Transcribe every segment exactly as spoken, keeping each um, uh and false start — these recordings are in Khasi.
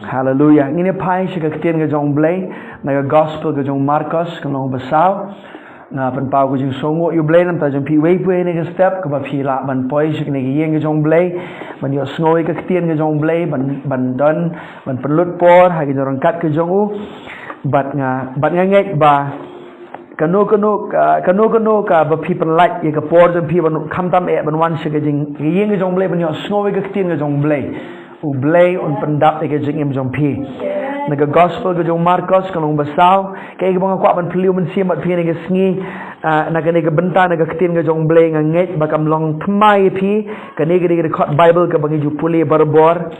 Haleluya. Ngin ïa phai sha ka ktien ka jong U Blei na ka gospel ka jong u Markos, ka lynnong ba saw. Nga pynpaw ka jingsngewnguh ïa U Blei namar jong phi wei pa wei na ka step kaba phi lah ban poi sha kane ka ïing ka jong U Blei, ban ïohsngew ïa ka ktien ka jong U Blei, ban, ban don, ban pynlut por ha ka jingryngkat ka jong u. Bad nga, bad nga ngeit ba kano kano ka, kano kano kaba phi pynlait ïa ka por jong phi ban, khamtam eh ban wan sha ka jing, ka ïing ka jong U Blei ban ïohsngew ïa ka ktien ka jong U Blei, U Blei un pyndap ïa ka jingim jong phi. Na ka gospel ka jong u Markos, ka lynnong ba saw, kaei kaba nga kwah ban phylliew mynsiem bad phi na ka sngi, ah, na kane ka bynta na ka ktien ka jong U Blei, nga ngeit ba kam long thymmai ïa phi. Kane ka dei ka dkhot Baibl kaba ngi ju pule barabor.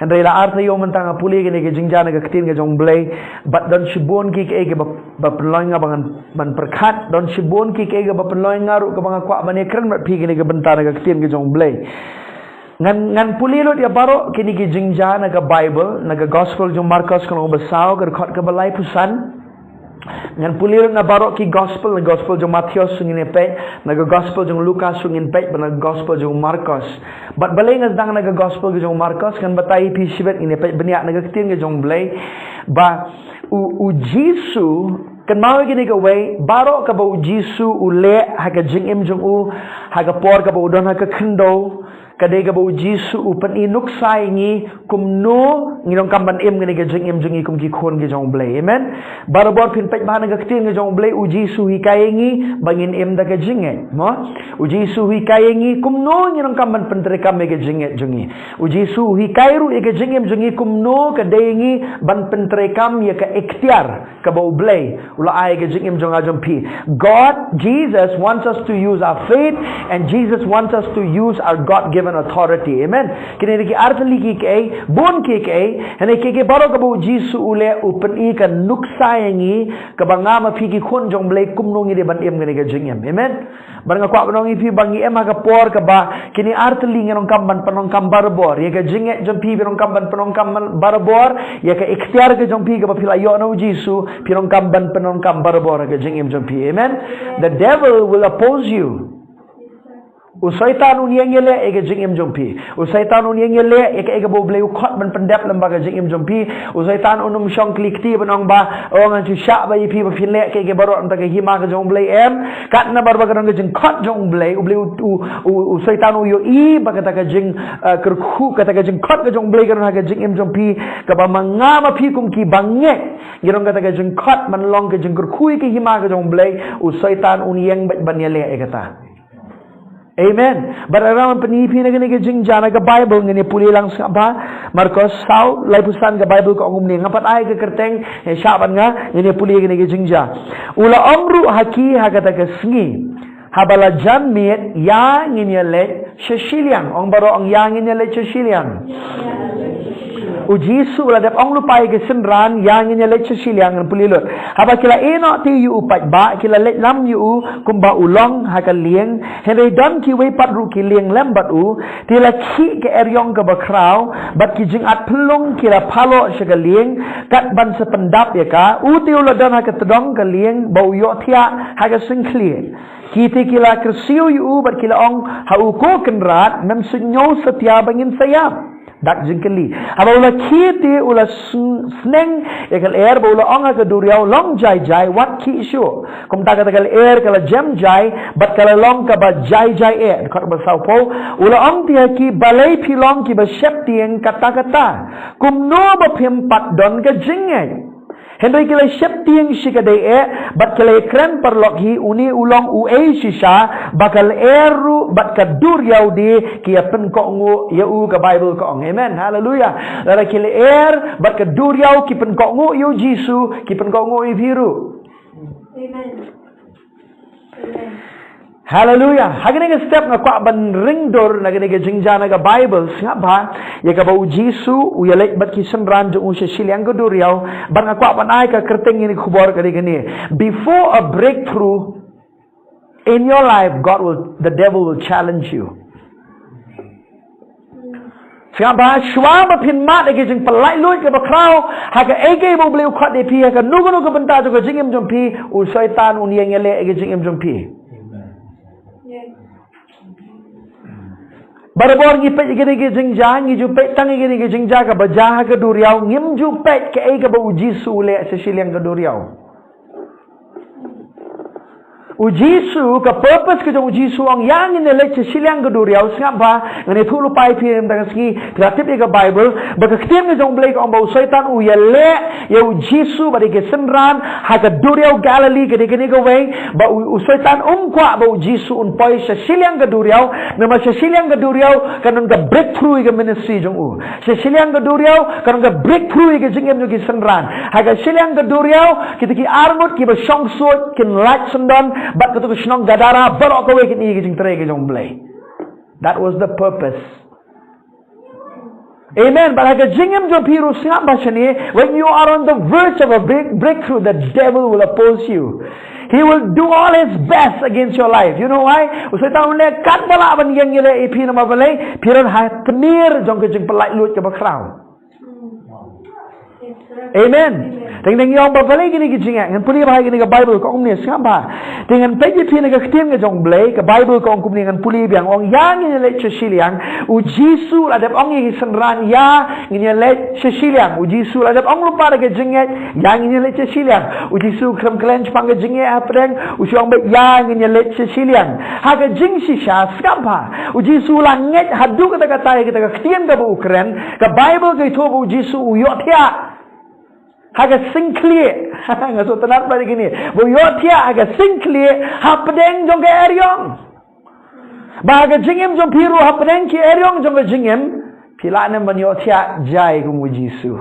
Hynrei la arta ïoh mynta nga pule kane ka jingjia na ka ktien ka jong U Blei, bad don shibun ki kaei kaba, ba pynlong nga ba ngan ban pyrkhat, don shibun ki kaei kaba pynlong nga ruh kaba nga kwah ban ïakren bad phi kane ka bynta na ka ktien ka jong U Blei. Ngan, ngan pule lut ïa baroh kine ki jingjia na ka Baibl, na ka gospel jong u Markos, ka lynnong ba saw, ka dkhot kaba laiphew san. Ngan pule lut na baroh ki gospel, na gospel jong u Mathaios ruh ngin ïa peit, na ka gospel jong u Lukas ruh ngin peit, bad na ka gospel jong u Markos. Bad balei nga sdang na ka gospel ka jong u Markos, ngan batai ïa phi shibit, ngin ïa peit bniah na ka ktien ka jong U Blei. Ba u, u Jisu, kynmaw ïa kane kawei, baroh kaba u Jisu u leh ha ka jingim jong u, ha ka por kaba u don ha ka khyndew, ka dei kaba u Jisu u pyni nuksa ïa ngi kumno ngi donkam ban im kane ka jingim jong ngi kum ki khun ki jong U Blei. Amen. Barabor phin peit bha na ka ktien ka jong U Blei, u Jisu u hikai ïa ngi ba ngin im da ka jingngeit. Mo? U Jisu u hikai ïa ngi kumno ngi donkam ban pyntreikam ïa ka jingngeit jong ngi. U Jisu u hikai ruh ïa ka jingim jong ngi kumno ka dei ngi ban pyntreikam ïa ka iktiar kaba U Blei u la ai ka jingim jong nga jong phi. God, Jesus wants us to use our faith, and Jesus wants us to use our God-given authority. Amen. Kine ki artylli ki kaei, bun ki kaei, hynrei ki kaei baroh kaba u Jisu u leh u pyni ka nuksa ïa ngi, kaba nga ma phi ki khun jong U Blei kumno ngi dei ban im kane ka jingim. Amen. Bad nga kwah ban ong ïa phi ba ngi em ha ka por kaba kine artylli ngi donkam ban pyndonkam barabor. Ïa ka jingngeit jong phi, phi donkam ban pyndonkam barabor. Ïa ka iktiar ka jong phi kaba phi la ïoh na u Jisu, phi donkam ban pyndonkam barabor ha ka jingim jong phi. Amen. The devil will oppose you. U Soitan un ïeng ïaleh ïa ka jingim jong phi. U Soitan un ïeng ïaleh ïa kaei kaba U Blei u khot ban pyndep lem bad ka jingim jong phi. U Soitan un ym shong kli kti ban ong ba, oh, ngan shu shah bha ïa phi ba phin leh kaei kaei baroh na ka bynta ka hima ka jong U Blei, em. Katba namar ba ka don ka jingkhot jong U Blei, U Blei u, u, u, u Soitan u ïohi ba kata ka jing, eh, kyrkhu, kata ka jingkhot ka jong U Blei ka don ha ka jingim jong phi, kaba ma nga ma phi kum ki bangeit ngi don kata ka jingkhot ban long ka jingkyrkhu ïa ka hima ka jong U Blei, u Soitan un ïeng beit ban ïaleh ïa kata. Amen. Bad lada ngan pyni ïa phi na kane ka jingjia na ka Baibl, ngin ïa pule lang sngap bha. Markos saw, laiphew san, ka Baibl ka ong kumne, nga pat ai ka kyrteng, eh, shah bad nga, ngin ïa pule kane ka jingjia. U la ong ruh ha ki ha kata ka sngi, haba la jan miet, ïa ngin ïa leit sha shiliang. Ong baroh, ong, ïa ngin ïa leit sha shiliang. U Jisu u la dep ong lypa ïa ki synran, ïa ngin ïa leit sha shiliang, ngan pule lut. Haba ki la ïeh noh te ïa u paidbah, ki la leit lam ïa u kumba u long ha ka lieng. Hynrei don kiwei pat ruh ki lieng lem bad u. Te la khih ka eriong kaba khraw, bad ki jingatphyllung ki la phaloh sha ka lieng, kat ban sa pyndap ïa ka. U te u la don ha ka tdong ka lieng ba u ïohthiah ha ka shynkhlieh. Ki te ki la kyrsiew ïa u bad ki la ong ha u, ko Kynrad, mem sngew satia ba ngin sa ïap? Dak jingkylli. Haba u la khie te u la sn-, sneng ïa ka lyer bad u la ong ha ka duriaw, long jai jai, wat khih shuh. Kumta kata ka lyer ka la jem jai bad ka la long kaba jai jai eh. Dkhot ba sawphew, u la ong te ha ki, balei phi long kiba sheptieng katta katta? Kumno ba phim pat don ka jingngeit? Hynrei ki la sheptieng shikatdei eh, bad ki la ïakren paralok hi, une u long uei shisha, ba ka lyer ruh bad ka duriaw de ki ïa pynkohnguh ïa u, ka Baibl ka ong. Amen. Haleluya. Lada ki lyer bad ka duriaw ki pynkohnguh ïa u Jisu, ki pynkohnguh ïa phi ruh. Amen. Haleluya. Ha kane ka step nga kwah ban ring dur na kane ka jingjia na ka Baibl, sngap bha, ïa kaba u Jisu u ïaleit bad ki synran jong u sha shiliang ka duriaw, bad nga kwah ban ai ka kyrteng ïa kane ka khubor ka dei kane: Before a breakthrough in your life, God will, the devil will challenge you. Sngap bha, shuwa ba phin mad ïa ka jingpyllait luid kaba khraw ha kaei kaei ba U Blei u khot ïa phi, ha kano kano ka bynta jong ka jingim jong phi, u Soitan un ïeng ïaleh ïa ka jingim jong phi. Barabor ngi peit ïa kine ki jingjia, ngi ju peit tang ïa kine ki jingjia kaba jia ha ka duriaw, ngim ju peit kaei kaba u Jisu u leh sha shiliang ka duriaw. U Jisu, ka purpose ka jong u Jisu ong ïa ngin ïa leit sha shiliang ka duriaw, sngap bha, ngan ïathuh lypa ïa phi mynta ka sngi, phi la tip ïa ka Bible, ba ka ktien ka jong u Blei ka ong ba u Soitan u ïaleh ïa u Jisu bad ïa ki synran ha ka duriaw Galilee, ka dei kane kawei, ba u, u Soitan um kwah ba u Jisu un poi sha shiliang ka duriaw, namar sha shiliang ka duriaw kan don ka breakthrough ïa ka ministry jong u. Sha shiliang ka duriaw kan don ka breakthrough ïa ka jingim jong ki synran. Ha ka shiliang ka duriaw kita ki arngut kiba shong suit kin lait syndon bad kato ka shnong Gadara baroh kawei kin ïohi ïa ka jingtrei ka jong u Blei. That was the purpose. Amen. Bad ha ka jingim jong phi ruh, sngap bha shane, when you are on the verge of a break, breakthrough, the devil will oppose you. He will do all his best against your life. You know why? U Soitan un leh katba lah ban ïeng ïaleh ïa phi, namar balei? Phi don ha tmier jong ka jingpyllait luid kaba khraw. Amen. Teng teng ïong ba balei kine ki jingeh. Ngan pule bha ïa kane ka Bible ka ong kumne, sngap bha. Te ngan peit ïa phi na ka ktien ka jong u Blei, ka Bible ka ong kumne, ngan pule biang, ong ïa ngin ïa leit sha shiliang. U Jisu la dep ong ïa ki synran ïa ngin ïa leit sha shiliang. U Jisu la dep ong lypa da ka jingngeit ïa ngin ïa leit sha shiliang. U Jisu khlem kren shaphang ka jingeh hapdeng, u shu ong ba ïa ngin ïa leit sha shiliang. Ha ka jingshisha, sngap bha. U Jisu la ngeit haduh katta katta ïa kata ka ktien kaba u kren, ka Bible ka ïathuh ba u Jisu u ïohthiah ha ka sing khlieh. Nga sngewtynnat bha ïa kine. Ba u ïohthiah ha ka sing khlieh hapdeng jong ka eriong. Ba ha ka jingim jong phi ruh hapdeng ki eriong jong ka jingim, phi lah ne em ban ïohthiah jai kum u Jisu.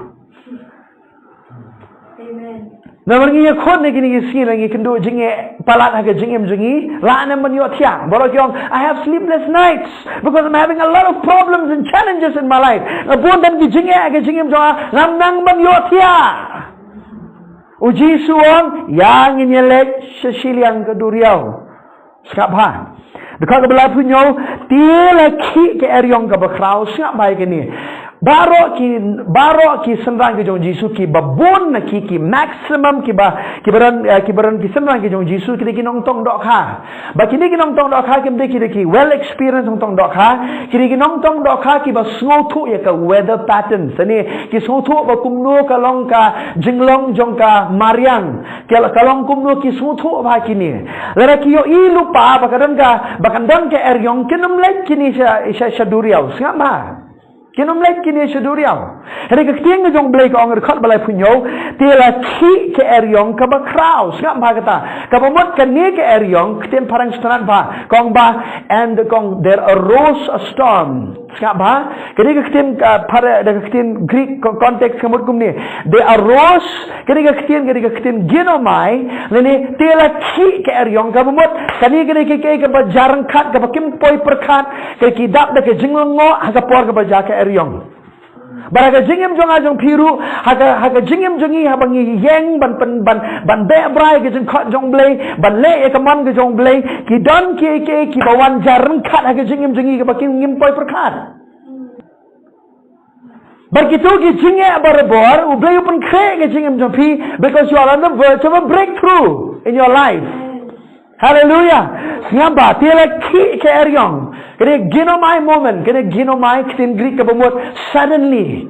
Amen. Namar ngi ïakhun ïa kine ki sngi, ngi kynduh jingeh palat ha ka jingim jong ngi, lah ne em ban ïohthiah. Baroh ki ong, "I have sleepless nights because I'm having a lot of problems and challenges in my life." Nga bun tang ki jingeh ha ka jingim jong nga, ngam nang ban ïohthiah. U Jisu u ong, ïa ngin ïa leit sha shiliang ka duriaw. Sngap bha. Dkhot kaba laiphew hynñiew, te la khih ka eriong kaba khraw, sngap bha ïa kane. Baroh ki, baroh ki synran ki jong u Jisu, kiba bun na ki, ki maximum kiba, kiba don, eh, kiba don ki synran ki jong u Jisu, ki dei ki nongtong dohkha. Ba kine ki nongtong dohkha kim dei ki dei ki well experienced nongtong dohkha, ki dei ki nongtong dohkha kiba sngewthuh ïa ka weather pattern. Sani ki sngewthuh ba kumno ka long ka jinglong jong ka mariang. Ka, ka long kumno, ki sngewthuh bha kine. Lada ki ïohi lypa ba ka don ka, ba kan don ka eriong, kin ym leit kine sha, sha, sha duriaw. Sngap bha. Kin ym leit kine sha duriaw. Hynrei ka ktien ka jong u Blei ka ong, dkhot ba laiphew hynñiew, te la khih ka eriong kaba khraw. Sngap bha kata. Kaba mut kane ka eriong, ka ktien phareng sngewtynnat bha. Ka ong ba, and ka ong, there arose a storm. Sngap bha. Kane ka ktien, ah, phar-, da ka ktien Greek, co-, context ka mut kumne. There arose, kane ka ktien, kane ka ktien ginomai, lane te la khih ka eriong, kaba mut kane ka dei ka, ka, kaba jia ryngkat, kaba kim poi pyrkhat, ka, ki dap da ka jinglyngngoh ha ka por kaba jia ka eriong. Bad ha ka jingim jong nga jong phi ruh, ha ka, ha ka jingim jong ngi, haba ngi ïeng ban pyn-, ban, ban beh brai ka jingkhot jong u Blei, ban leh ïa ka mon ka jong u Blei, ki don ki, ki, kiba wan jia ryngkat ha ka jingim jong ngi kaba kim, ngim poi pyrkhat. Bad kito ki jingeh barabor, u Blei u pynkhreh ka jingim jong phi, because you are on the verge of a breakthrough in your life. Hallelujah. Sngap bha, te la khih ka eriong. Kane ginomai moment, kane ginomai, ka ktien Greek kaba mut suddenly.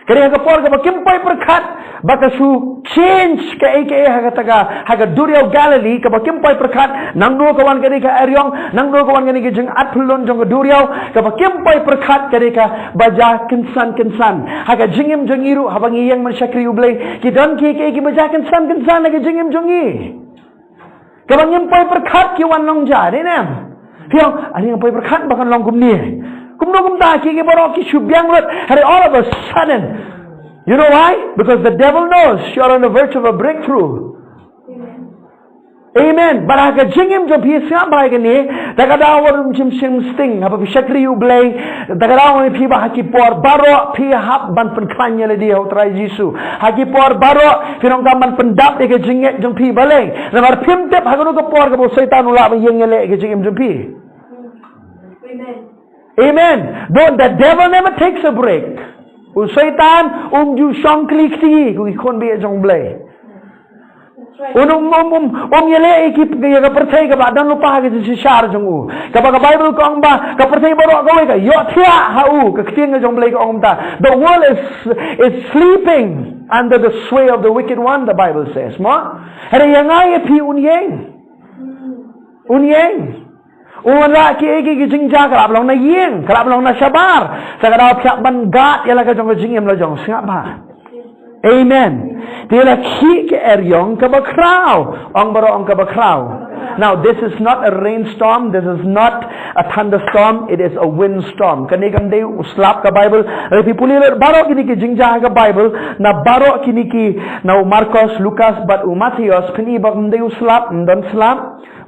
Kane ha ka por kaba kim poi pyrkhat, ba ka shu change kaei kaei ha kata ka, ha ka duriaw Galilee, kaba kim poi pyrkhat, nangno ka wan kane ka eriong, nangno ka wan kane ka jingat phyllun jong ka duriaw, kaba kim poi pyrkhat, kane kaba jia kynsan kynsan. Ha ka jingim jong ngi ruh, haba ngi ïeng ban shakri u Blei, ki don kiei kiei kiba jia kynsan kynsan ha ka jingim jong ngi. Kaba ngim poi pyrkhat ki wan long jia, dei ne em? Phi ong, ani ngam poi pyrkhat ba kan long kumne. Kumno kumta, kiei kiei baroh ki shu biang lut. Hynrei all of a sudden. You know why? Because the devil knows you are on the verge of a breakthrough. Amen. Bad ha ka jingim jong phi, sngap bha ïa kane, da kata wat ym shim shim sting, haba phi shakri u Blei, da kata wat phi ba ha ki por baroh phi hap ban pynkhlaiñ ïa lade ha u Trai Jisu. Ha ki por baroh phi donkam ban pyndap ïa ka jingngeit jong phi, balei? Namar phim tip ha kano ka por kaba u Soitan u lah ban ïeng ïaleh ïa ka jingim jong phi. Amen. Amen. Don't, the devil never takes a break. U Soitan um ju shong kli kti, ko ki khun baieit jong u Blei. Un um um um um ïaleh ïa ki, ïa ka pyrthei kaba don lypa ha ka jingshisha jong u. Kaba ka Baibl ka ong ba ka pyrthei baroh kawei ka ïohthiah ha u. Ka ktien ka jong U Blei ka ong kumta, "The world is, is sleeping under the sway of the wicked one," the Bible says. Mo? Hynrei ïa nga ïa phi un ïeng. Un ïeng. Un wanrah kiei kiei ki jingjia, ka lah ban long na ïing, ka lah ban long na shabar. Sa ka daw phi hap ban guard ïa la ka jong ka jingim la jong. Sngap bha. Amen. Te la khih ka eriong kaba khraw. Ong baroh ong kaba khraw. Now, this is not a rainstorm, this is not a thunderstorm, it is a windstorm. Kane kam dei u slap, ka Bible. Hynrei phi pule lut baroh kine ki jingjia ha ka Bible, na baroh kine ki, na u Markos, Lukas bad u Mathaios, phin i ba kam dei u slap, ym don slap.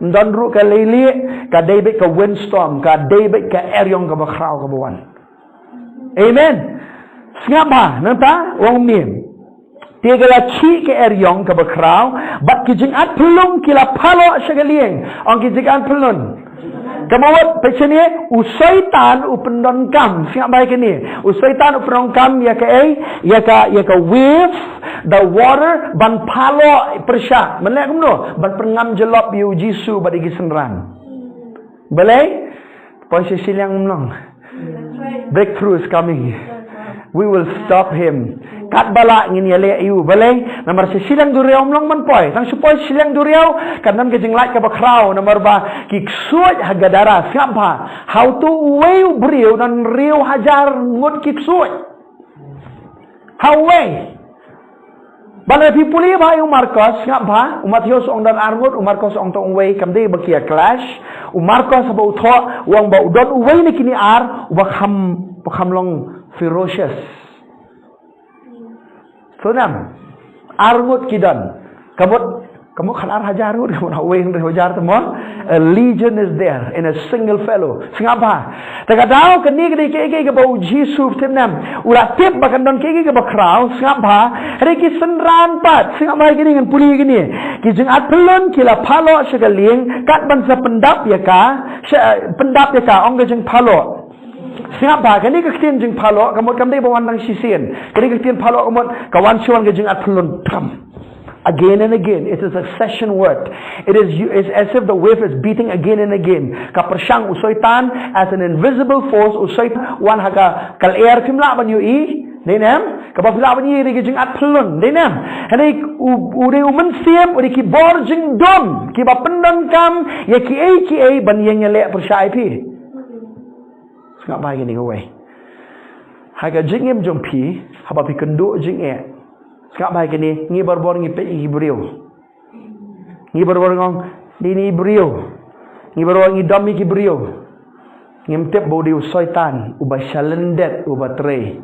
Ym don ruh ka leilieh, ka dei beit ka windstorm, ka dei beit ka eriong kaba khraw kaba wan. Amen. Sngap bha, nangta, u ong kumne. Te ka la khih ka eriong kaba khraw, bad ki jingat phyllung ki la phaloh sha ka lieng. Ong ki jingat phyllung. Ka mut, peit shane, u Soitan u pyndonkam, sngap bha ïa kane. U Soitan u pyndonkam ïa kaei, ïa ka, ïa ka wave, the water, ban phaloh pyrshah. Ban leh kumno, ban pynngam jyllop ïa u Jisu bad ïa ki synran. Balei? Poi sha shiliang ym long. Breakthrough is coming. We will stop him. Katba lah ngin ïaleh ïa u. Balei? Namar sha shiliang duriaw ym long ban poi. Tang shu poi sha shiliang duriaw, kan don ka jinglait kaba khraw. Namar ba ki ksuid ha Gadara. Sngap bha. Ha uto uwei u briew don hynriew hajar ngut ki ksuid. Ha uwei. Balei phi pule bha ïa u Markos, sngap bha, u Mathaios ong don ar ngut, u Markos ong tang uwei, kam dei ba ki ïa clash. U Markos haba u thoh, u ong ba u don uwei na kine ar, uba kham, uba kham long ferocious. Sngewthuh? Ar ngut ki don. Ka mut, ka mut khatar hajar ngut, ka mut ha uwei hynriew hajar te mo. A legion is there in a single fellow. Sngap bha. Te ka daw kane ka dei kaei kaei kaba u Jisu u tip ne em. U la tip ba kan don kaei kaei kaba khraw, sngap bha. Hynrei ki synran pat, sngap bha ïa kine, ngan pule ïa kine. Ki jingat phyllung ki la phaloh sha ka lieng, kat ban sa pyndap ïa ka, sha, pyndap ïa ka, ong ka jingphaloh. Sngap bha, kane ka ktien jingphaloh, ka mut kam dei ba wan tang shisien. Kane ka ktien phaloh ka mut, ka wan shuwa ka jingat phyllung tam. Again and again. It is a succession word. It is, it's as if the wave is beating again and again. Ka pyrshang u Soitan as an invisible force, u Soitan wan ha ka, ka lyer, phim lah ban ïohi, dei ne em? Kaba phi lah ban ïohi dei ka jingat phyllung, dei ne em? Hynrei u, u dei u mynsiem, u dei ki bor jingdum, kiba pyndonkam ïa kiei kiei ban ïeng ïaleh pyrshah ïa phi. Sngap bha ïa kane kawei. Ha ka jingim jong phi, haba phi kynduh jingeh. Sngap bha ïa kane, ngi barabor ngi peit ïa ki briew. Ngi barabor ngi ong, dei ne i briew. Ngi barabor ngi dom ïa ki briew. Ngim tip ba u dei u Soitan, uba shalyndet, uba trei.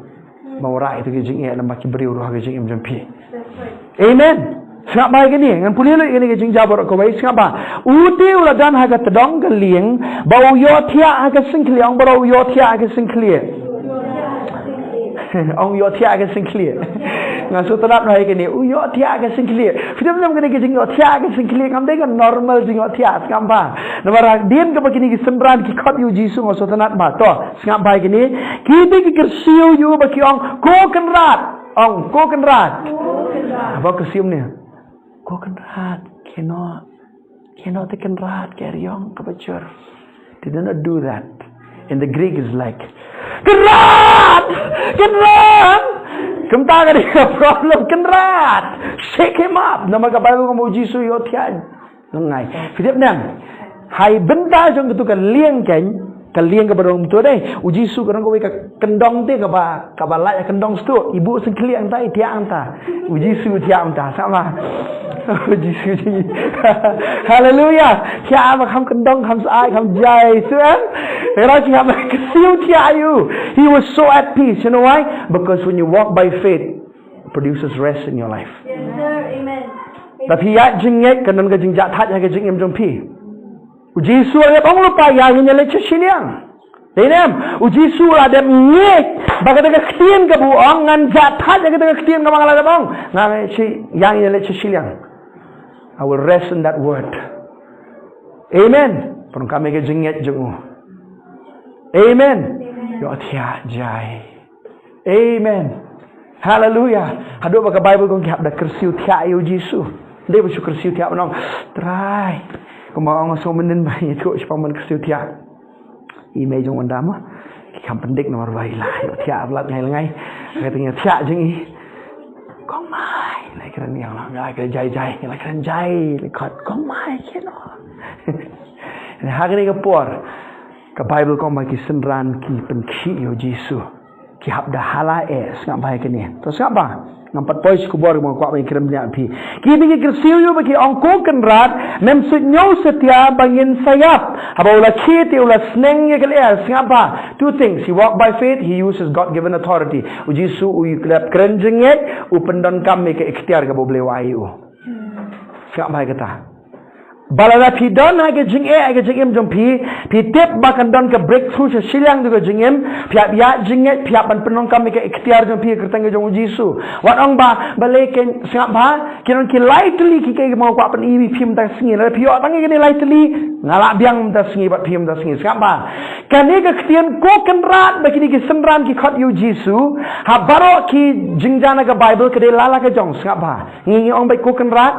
Ba u rah ïa ki jingeh, namar ki briew ruh ha ka jingim jong phi. Amen. Sngap bha ïa kane, ngan pule lut ïa kane ka jingjia baroh kawei, sngap bha. U te u la don ha ka tdong ka lieng, ba u ïohthiah ha ka syngkhlieh, ong baroh u ïohthiah ha ka syngkhlieh. Ong ïohthiah ha ka syngkhlieh. Nga sngewtynnat noh ïa kane, u ïohthiah ha ka syngkhlieh. Phi tip ne em kane ka jingïohthiah ha ka syngkhlieh, kam dei ka normal jingïohthiah, sngap bha. Namar hadien kaba kine ki synran ki khot ïa u Jisu, nga sngewtynnat bha. To, sngap bha ïa kine, ki dei ki kyrsiew ïa u ba ki ong, ko Kynrad. Ong, ko Kynrad. Ko Kynrad. Ba kyrsiew ne. Ko Kynrad, kynnoh, kynnoh te Kynrad, ka eriong kaba jur. They do not do that. In the Greek is like, Kynrad! Kynrad! Kumta ka dei ka problem, Kynrad! Shake him up! Namar ka Baibl ka ong ba u Jisu u ïohthiah. Ngai. Phi tip ne em. Ha i bynta jong katu ka lieng keiñ, ka lieng kaba rong to dei. U Jisu ka rong kawei ka kyndong te kaba, kaba lait kyndong stuk. I buh syngkhlieh hangta, i thiah hangta. U Jisu u thiah hangta. Sngap bha. U Jisu ji. Haleluya. Thiah ba kham kyndong, kham shai, kham jai. Sngap em. Era ki kham kyrsiew thiah ïa u. He was so at peace. You know why? Because when you walk by faith, produces rest in your life. Yes, sir. Amen. Ba phi ïaid jingngeit kan don ka jingjahthait ha ka jingim jong phi. U Jisu u la dep ong lypa ïa ngin ïaleit sha shiliang. Dei ne em? U Jisu u la dep ngeit ba kata ka ktien kaba u ong ngan jahthait ha kata ka ktien kaba nga la dep ong. Nga ngeit shi ïa ngin ïaleit sha shiliang. I will rest in that word. Amen. Pyndonkam ïa ka jingngeit jong u. Amen. Ïohthiah jai. Amen. Haleluya. Haduh ba ka Baibl ka ong ki hap da kyrsiew thiah ïa u Jisu. Dei ba shu kyrsiew thiah ban ong, Trai. Kumba ong sngewmynnin ba ïathuh shaphang ban kyrsiew thiah. I mei jong u Adam, ki kham pyndik namar ba i la ïoh thiah bad ngai la ngai. Ka teng ïa thiah jong i. Kong Mai, la kren ïa la, la kren jai jai, la kren jai, la khot, Kong Mai, kino. Ha kane ka por, ka Bible ka ong ba ki synran ki pynkhih ïa u Jisu. Ki hap da hala eh, sngap bha ïa kane. To sngap bha. Ngam pat poi sha khubor ba nga kwah ban kren bniah phi. Ki dei ki kyrsiew ïa u ba ki ong, Ko Kynrad, mem suidñiew satia ba ngin sa ïap. Haba u la khie te u la sneng ïa ka lyer, sngap bha. Two things. He walked by faith, he used his God-given authority. U Jisu u leh kren jingngeit, u pyndonkam ïa ka iktiar kaba U Blei u ai ïa u. Sngap bha ïa kata. Ba lada phi don ha ka jingeh, ha ka jingim jong phi, phi tip ba kan don ka breakthrough sha shiliang jong ka jingim, phi hap ïa jingngeit, phi hap ban pyndonkam ïa ka iktiar jong phi ha ka kyrteng ka jong u Jisu. Wat ong ba, balei kin sngap bha, ki don ki lai tylli ki kaei ba nga kwah pyni ïa phi mynta ka sngi, lada phi ïoh tang ïa kine lai tylli, nga lah biang mynta ka sngi bad phi mynta ka sngi, sngap bha. Kane ka ktien Ko Kynrad, ba kine ki synran ki khot ïa u Jisu, ha baroh ki jingjia na ka Bible ka dei la la ka jong, sngap bha. Ngi ngi ong beit Ko Kynrad,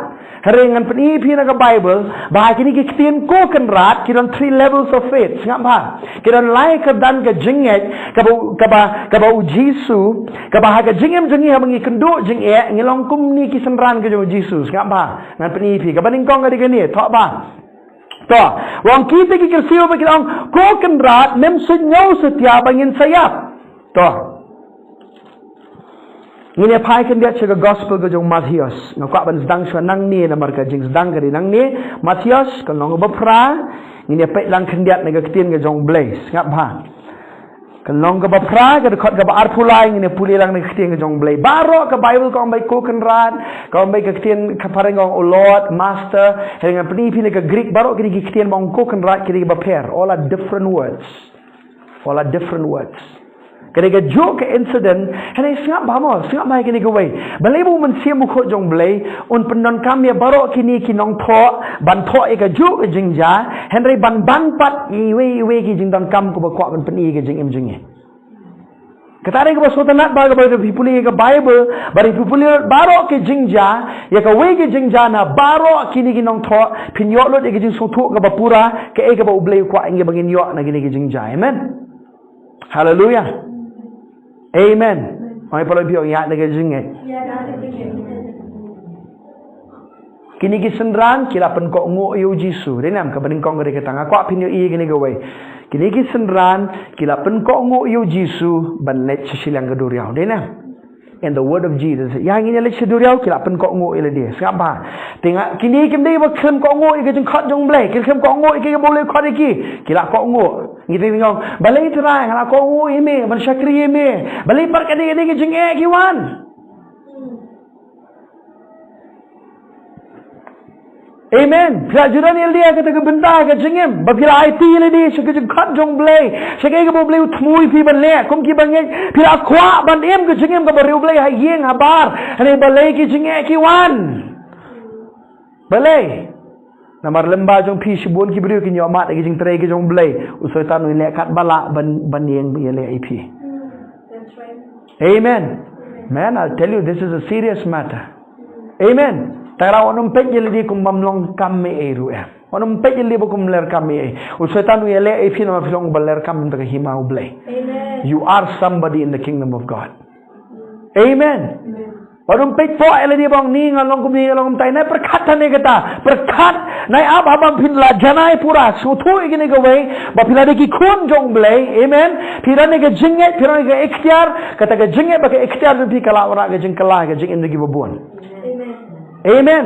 hynrei ngan pyni ïa phi na ka Bible, ba ha kine ki ktien Ko Kynrad, ki don three levels of faith, sngap bha. Ki don lai kyrdan ka jingngeit, kaba, kaba, kaba u Jisu, kaba ha ka jingim jong ngi haba ngi kynduh jingeh, ngi long kumne ki synran ka jong u Jisu, sngap bha. Ngan pyni ïa phi, kaba nyngkong ka dei kane, thoh bha. To, u ong kito ki kyrsiew ba ki ong, Ko Kynrad, mem suidñiew satia ba ngin sa ïap. To. Ngin ïa phai khyndiat sha ka gospel ka jong u Mathaios. Nga kwah ban sdang shuwa nangne namar ka jingsdang ka dei nangne. Mathaios, ka lynnong kaba phra. Ngin ïa peit lang khyndiat na ka ktien ka jong u Blei. Sngap bha. Ka lynnong kaba phra, ka dkhot kaba arphew lai, ngin ïa pule lang na ka ktien ka jong u Blei. Baroh ka Bible ka ong beit Ko Kynrad, ka ong beit ka ktien ka phareng ka ong, O Lord, Master, hynrei ngan pyni ïa phi na ka Greek, baroh kine ki ktien ba ong Ko Kynrad, kine kiba pher. All are different words. All are different words. Kane kajuh ka incident, hynrei sngap bha mo, sngap bha ïa kane kawei. Balei ba u Mynsiem Bakhuid jong u Blei un pyndonkam ïa baroh kine ki nongthoh ban thoh ïa kajuh ka jingjia, hynrei ban ban pat ïa iwei ïa iwei ki jingdonkam kaba kwah ban pyni ïa ka jingim jong ngi. Kata dei kaba sngewtynnat ba, kaba phi pule ïa ka Bible, ba phi pule baroh ki jingjia, ïa kawei ki jingjia na baroh kine ki nongthoh, phin ïoh lut ïa ka jingsngewthuh kaba pura, kaei kaba u Blei u kwah ïa ngi ba ngin ïoh na kine ki jingjia. Amen. Haleluia. Amen. Ong ïa phi, ïa na ka jingngeit. Kine ki synran ki la pynkohnguh ïa u Jisu. Dei ne em? Kaba nyngkong ka dei kata, nga kwah phin ïohi ïa kine kawei. Kine ki synran ki la pynkohnguh ïa u Jisu ban leit sha shiliang ka duriaw. Dei ne em? In the word of Jesus. Ïa ngin ïa leit sha duriaw, ki la pynkohnguh ïa lade. Sngap bha. Te nga, kine kim dei ba khlem kohnguh ïa ka jingkhot jong u Blei. Ki khlem kohnguh ïa kaba u Blei u khot ïa ki. Ki la kohnguh. Ngi dei ngong, balei Trai, nga la kohnguh ïa me ban shakri ïa me. Balei pat kane kane ka jingeh ki wan. Amen. Phi la ju don ïa lade ha kata ka bynta ka jingim. Ba phi la aiti ïa lade sha ka jingkhot jong u Blei, sha kaei kaba u Blei u thmu ïa phi ban leh. Kum ki bangeit, phi la kwah ban im ka jingim kaba riewblei ha ïing ha bar. Hynrei balei ki jingeh ki wan. Balei? Namar lyngba jong phi shibun ki briew kin ïoh mad ïa ki jingtrei ki jong u Blei. U Soitan u leh katba lah ban, ban ïeng ïaleh ïa phi. Amen. Man, I'll tell you, this is a serious matter. Amen. Tang wat nym peit ïa lade kum bym long kam ei ei ruh em. Wat nym peit ïa lade ba kum ler kam ei ei. U Soitan u ïaleh ïa phi namar phi long uba ler kam ha ka hima u Blei. Amen. You are somebody in the kingdom of God. Amen. Amen. Wat nym peit pok ïa lade ba ong ni nga long kumne, nga long kumtai. Nai pyrkhat hangne kata. Pyrkhat. Nai ap haba phin la janai pura. Sngewthuh ïa kine kawei. Ba phi la dei ki khun jong u Blei. Amen. Phi don ïa ka jingngeit, phi don ïa ka iktiar. Kata ka jingngeit bad ka iktiar jong phi ka lah wanrah ka jingkylla ha ka jingim jong kiba bun. Amen. Amen.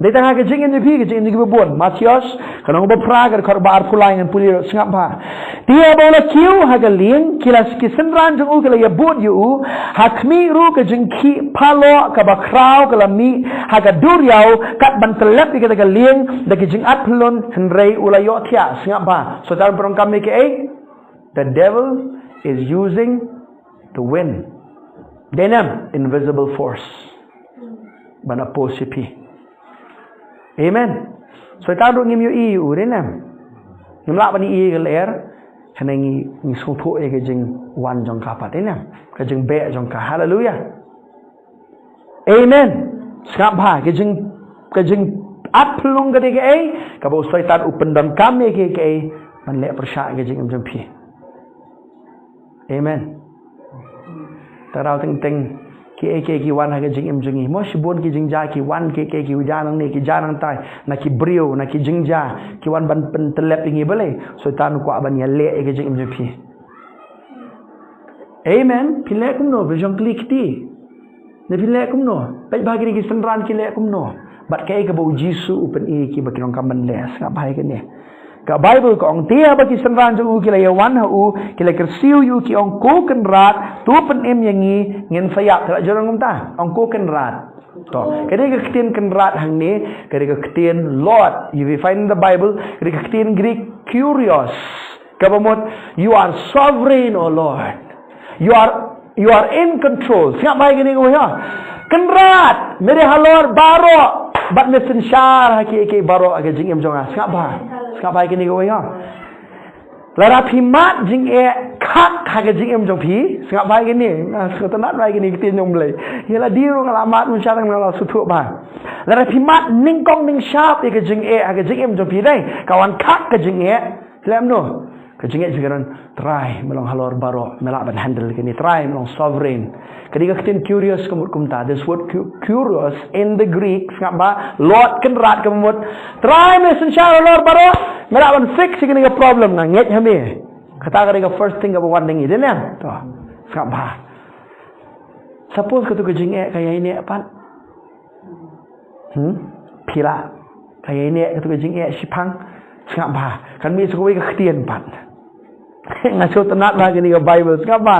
Dei tang ha ka jingim jong phi, ka jingim jong kiba bun. Mathaios, ka lynnong ba phra, ka dkhot ba arphew lai, ngan pule ruh, sngap bha. Te haba u la kiew ha ka lieng, ki la, ki synran jong u ki la ïabud ïa u. Ha khmih ruh ka jingkhih paloh kaba khraw ka la mih ha ka duriaw, kat ban tyllep ïa kata ka lieng da ki jingat pyllun, hynrei u la ïohthiah. Sngap bha. Soitan u pyndonkam ïa kaei? The devil is using the wind. Dei ne em? Invisible force. Ban oppose ïa phi. Amen. Soitan ruh ngim ïohi ïa u, dei ne em? Ngim lah ban ïohi ïa ka lyer. Hynrei ngi, ngi sngewthuh ïa ka jingwan jong ka pat, dei ne em? Ka jingbeh jong ka. Haleluia. Amen. Sngap bha, ka jing ka jingat phyllung ka dei kaei, kaba u Soitan u pyndonkam ïa kaei kaei ban leh pyrshah ïa ka jingim jong phi. Amen. Tang daw teng teng kiei kiei ki wan ha ka jingim jong ngi. Mo shibun ki jingjia ki wan, kiei kiei ki jia nangne ki jia nangtai, na ki briew, na ki jingjia ki wan ban pyntyllep ïa ngi, balei? Soitan u kwah ban ïaleh ïa ka jingim jong phi. Amen. Phi leh kumno? Phi shong kli kti. Ne phi leh kumno? Peit ba kine ki synran ki leh kumno. Bad kaei kaba u Jisu u pyni ïa ki ba ki donkam ban leh. Sngap bha ïa kane. Ka Baibl ka ong, te haba ki synran jong u ki la ïawan ha u, ki la kyrsiew ïa u, ki ong, Ko Kynrad, to pynim ïa ngi, ngin sa ïap. Te la jurang kumta. Ong, Ko Kynrad. To, ka dei ka ktien Kynrad hangne, ka dei ka ktien Lord. If you find in the Bible, ka dei ka ktien Greek Kyrios. Kaba mut, You are sovereign, O Lord. You are, you are in control. Sngap bha ïa kane kawei, ha. Kynrad, me dei halor baroh, bad me synshar ha kiei kiei baroh ha ka jingim jong nga. Sngap bha. Sngap bha ïa kane kawei, ha. Lada phi mad jingeh khak ha ka jingim jong phi, sngap bha ïa kane. Nga sngewtynnat bha ïa kane ka ktien jong U Blei. Ïa lade ruh nga la mad mynshwa tang nga la sngewthuh bha. Lada phi mad nyngkong nyngshap ïa ka jingeh ha ka jingim jong phi, dei ka wan khak ka jingeh. Leh kumno? Ka jingeh jong phi ka don, Trai, me long halor baroh, me lah ban handle kane. Trai, me long sovereign. Ka dei ka ktien Kyrios ka mut kumta. This word Ky-, Kyrios in the Greek, sngap bha, Lord, Kynrad, kaba mut, Trai, me synshar halor baroh, me lah ban fix ïa kane ka problem, nga ngeit ha me. Kata ka dei ka first thing kaba wan da ngi, dei ne? To, sngap bha. Suppose kato ka jingeh ka ïaineh pat. Hmm? Phi lah ka ïaineh kato ka jingeh shiphang. Sngap bha. Kan mih sa kawei ka ktien pat. Nga sngewtynnat bha kane ka Baibl. Sngap bha.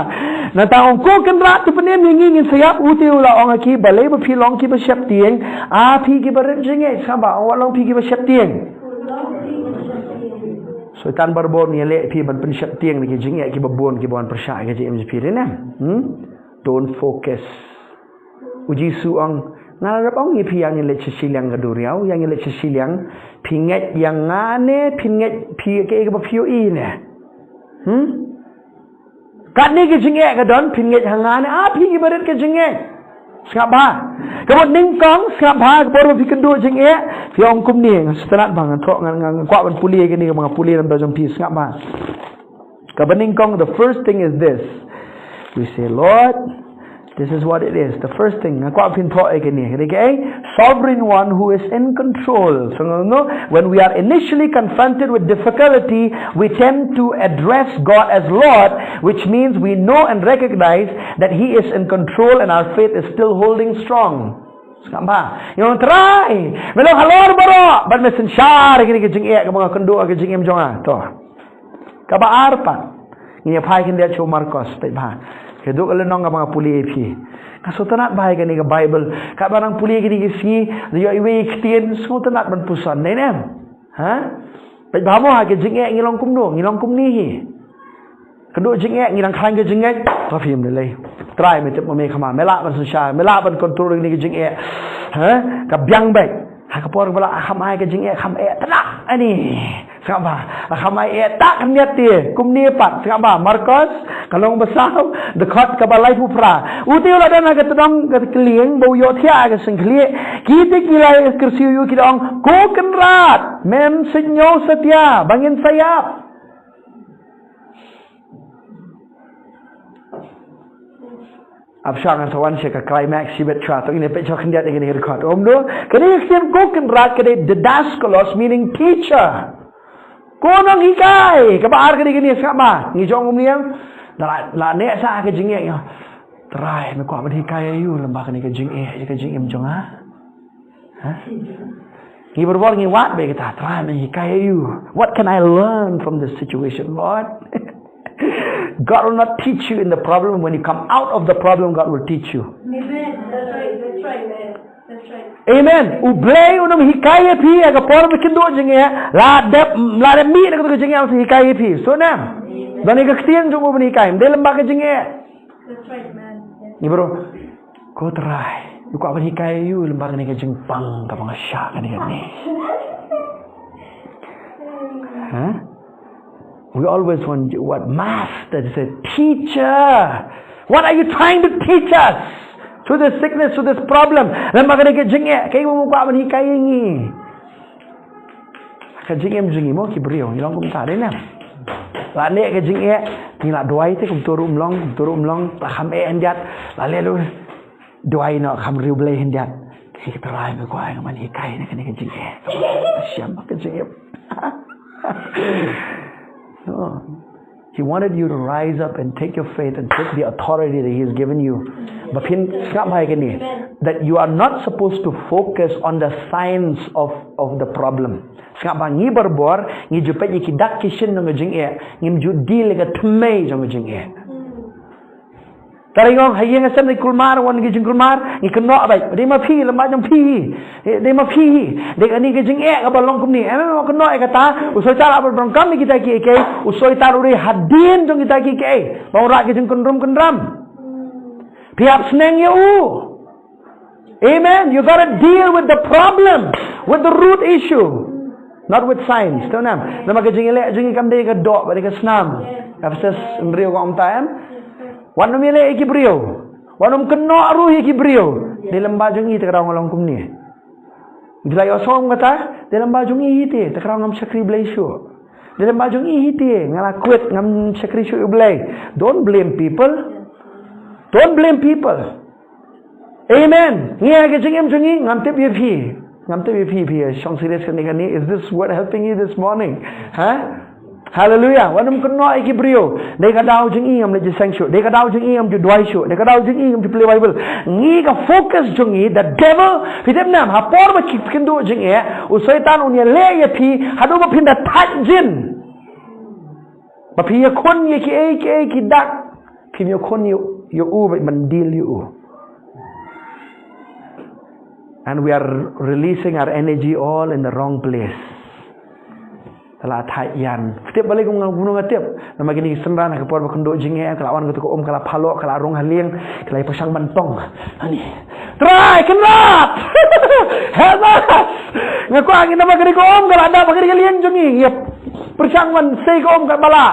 Nangta ong, Ko Kynrad, to pynim ïa ngi, ngin sa ïap. Ute u la ong ha ki, Balei ba phi long kiba sheptieng? A phi kiba rit jingeh. Sngap bha. Ong, wat long phi kiba sheptieng. Soitan barabor un ïaleh ïa phi ban pynsheptieng na ki jingeh kiba bun kiba wan pyrshah ïa ka jingim jong phi, dei ne? Hmm? Don't focus. U Jisu u ong, nga la dep ong ïa phi ïa ngin leit sha shiliang ka duriaw, ïa ngin leit sha shiliang, phi ngeit ïa nga ne, phi ngeit phi kaei kaba phi ïohi ne. Hmm? Katne ka jingeh ka don, phi ngeit ha nga ne, a phi kiba rit ka jingeh. Sngap bha. Ka mut nyngkong, sngap bha, ka por ba phi kynduh jingeh, phi ong kumne, nga sngewtynnat bha, nga thoh, nga, nga, nga kwah ban pule kane kaba nga pule na bynta jong phi, sngap bha. Kaba nyngkong, the first thing is this. We say, Lord, this is what it is. The first thing, nga kwah phin thoh ïa kane. Kane ka, eh, sovereign one who is in control. So, no, no, when we are initially confronted with difficulty, we tend to address God as Lord, which means we know and recognize that He is in control and our faith is still holding strong. Sngap bha. Ïa, Trai, me long halor baroh, bad me synshar ïa kane ka jingeh kaba nga kynduh ha ka jingim jong nga. To. Kaba ar pat, ngin ïa phai khyndiat sha u Markos, peit bha. Ka dei ka lynnong kaba nga pule ïa phi. Nga sngewtynnat bha ïa kane ka Baibl. Katba nga pule ïa kane ka sngi, la ïoh iwei i ktien, sngewtynnat ban puson, dei ne em? Ha? Peit bha mo, ha ka jingeh ngi long kumno, ngi long kumne hi. Kynduh jingeh, ngi dang khlaiñ ka jingngeit, to phim lei lei. Trai, me tip ma me kham, me lah ban synshar, me lah ban control ïa kane ka jingeh. Ha? Ka biang beit. Ha ka por ba la kham ai ka jingeh, kham eh tnat ani. Sngap bha. La kham ai eh tnat khyndiat te. Kumne pat, sngap bha. Markos, ka lynnong ba saw, dkhot kaba laiphew phra. Ute u la don ha ka tdong ka tlieng, ba u ïohthiah ha ka shynkhlieh. Kite ki la kyrsiew ïa u, ki da ong, Ko Kynrad, mem sngew satia ba ngin sa ïap. Ap shang, ngan sa wan sha ka climax shibit shuwa, to ngin ïa peit shuwa khyndiat ïa kane ka dkhot. Ym do, kane ka ktien Ko Kynrad ka dei didaskalos, meaning teacher. Ko nonghikai, kaba ar ka dei kane, sngap bha. Ngi jong um niang, la, la neh sa ka jingeh ïa. Trai, me kwah ban hikai ïa u lem bad kane ka jingeh, ïa ka jingim jong nga. Ha? Ngi barabor ngi wad bad kata, Trai, me hikai ïa u. What can I learn from this situation, Lord? God will not teach you in the problem. When you come out of the problem, God will teach you. Amen. That's right. That's right. That's right. Amen. U Blei un ym hikai ïa phi ha ka por ba kynduh jingeh, la dep, la dep mih na kato ka jingeh, un sa hikai ïa phi. So ne em? Amen. Don ïa ka ktien jong u ban hikai, ym dei lem bad ka jingeh. That's right, man. Yes. Ngi bro. Ko Trai, u kwah ban hikai ïa u lem bad kane ka jingpang kaba nga shah kane kane. Huh? We always want what master to say, teacher. What are you trying to teach us? through this sickness, through this problem. Lem bad kane ka jingeh, kaei ba u kwah ban hikai ïa ngi. Ka jingim jong ngi mo ki briew, ngi long kumta, dei ne em? La neh ka jingeh, ngi la duwai te kumto ruh ym long, kumto ruh ym long, la kham eh hyndiat, la leh ruh duwai noh kham riewblei hyndiat. Ka Trai me kwah nga ban hikai na kane ka jingeh. Shem ka jingeh. No. He wanted you to rise up and take your faith and take the authority that he has given you. Ba phin sngap bha ïa kane, that you are not supposed to focus on the signs of, of the problem. Sngap bha, ngi barabor ngi ju peit ïa ki dak ki shin jong ka jingeh, ngim ju deal ïa ka thymmei jong ka jingeh. Tara ngi ong ha ïing ha sem dei kulmar, wan ki jingkulmar, ngi kynnoh beit, dei ma phi, lem bad jong phi hi. Eh, dei ma phi hi. Dei kane ka jingeh kaba long kumne. Em, em, kynnoh ïa kata, u Soitan hap ban donkam ïa kita kiei kiei, u Soitan u dei hadien jong kita kiei kiei. Ba u rah ki jingkyndrum kyndram. Phi hap sneng ïa u. Amen. You gotta deal with the problem, with the root issue, not with signs. Tahu nam? Namar ka jingïaleh jong ngi kam dei ka doh bad ka snam. Ephesus hynriew ka ong kumta, em. Wat nym ïaleh ïa ki briew. Wat nym kynnoh ruh ïa ki briew. Dei lem bad jong ngi te ka daw nga long kumne. Dei la ïohsngew kata, dei lem bad jong ngi hi te, te ka daw ngam shakri Blei shuh. Dei lem bad jong ngi hi te, nga la quit, ngam shakri shuh ïa u Blei. Don't blame people. Don't blame people. Amen. Ngi ha ka jingim jong ngi, ngam tip ïa phi. Ngam tip ïa phi, phi shong serious kane kane. Is this word helping you this morning? Ha? Hallelujah. Wat nym kynnoh ïa ki briew. Dei ka daw jong ngi ngam leit jingïaseng shuh. Dei ka daw jong ngi ngam ju duwai shuh. Dei ka daw jong ngi ngam ju plie Bible. Ngi ka focus jong ngi, the devil, phi tip nam, ha por ba ki kynduh jingeh, u Soitan un ïaleh ïa phi, haduh ba phin da thait jin. Ba phi ïakhun ïa kiei kiei ki dak. Phim ïakhun ïa, ïa u, ba ban deal ïa u. And we are releasing our energy all in the wrong place. Te la thait ïan. Tip balei kum nga, kumno nga tip. Namar kine ki synran ha ka por ba kynduh jingeh, ka la wan katu ka um, ka la phaloh, ka la rung ha lieng, ka la ïa pyrshang ban tong. Ani. Trai, Kynrad! Help us! Nga kwah ngi namar kane ka um, ka la dap ha kane ka lieng jong ngi. Ïa pyrshang ban sei ka um ka bala.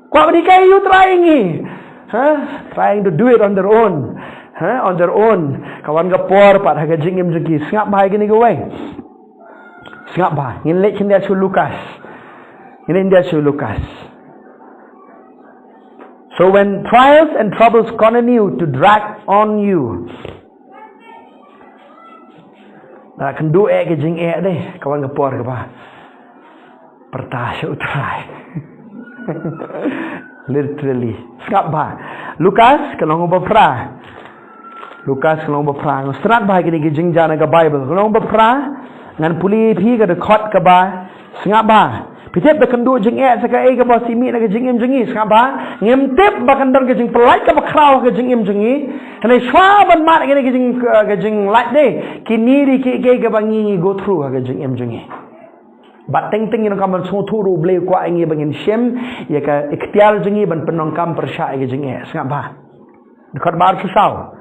Kwah ban hikai ïa u Trai ïa ngi. Ha? Trying to do it on their own. Ha? On their own. Ka wan ka por pat ha ka jingim jong ki. Sngap bha ïa kine kiwei. Sngap bha. Ngin leit khyndiat sha u Lukas. Ngin leit khyndiat sha u Lukas. So when trials and troubles continue to drag on you, la kynduh eh ka jingeh de, ka wan ka por kaba pyrta sha u Trai. Literally. Sngap bha. Lukas, ka lynnong ba phra. Lukas, ka lynnong ba phra. Nga sngap bha kine ki jingjia na ka Bible. Ka lynnong ba phra, ngan pule ïa phi ka dkhot kaba, sngap bha. Phi tip, da kynduh jingeh sa kaei kaba sngewsih na ka jingim jong ngi, sngap bha. Ngim tip ba kan don ka jingpyllait kaba khraw ha ka jingim jong ngi. Hynrei shuwa ban mad kane ka jing, ka jinglait de, kine de kiei kiei kiba ngi, ngi go through ha ka jingim jong ngi. Bad teng teng ngi donkam ban sngewthuh ruh U Blei u kwah ïa ngi ba ngin shim ïa ka iktiar jong ngi ban pyndonkam pyrshah ïa ka jingeh. Sngap bha. Dkhot ba arphew saw.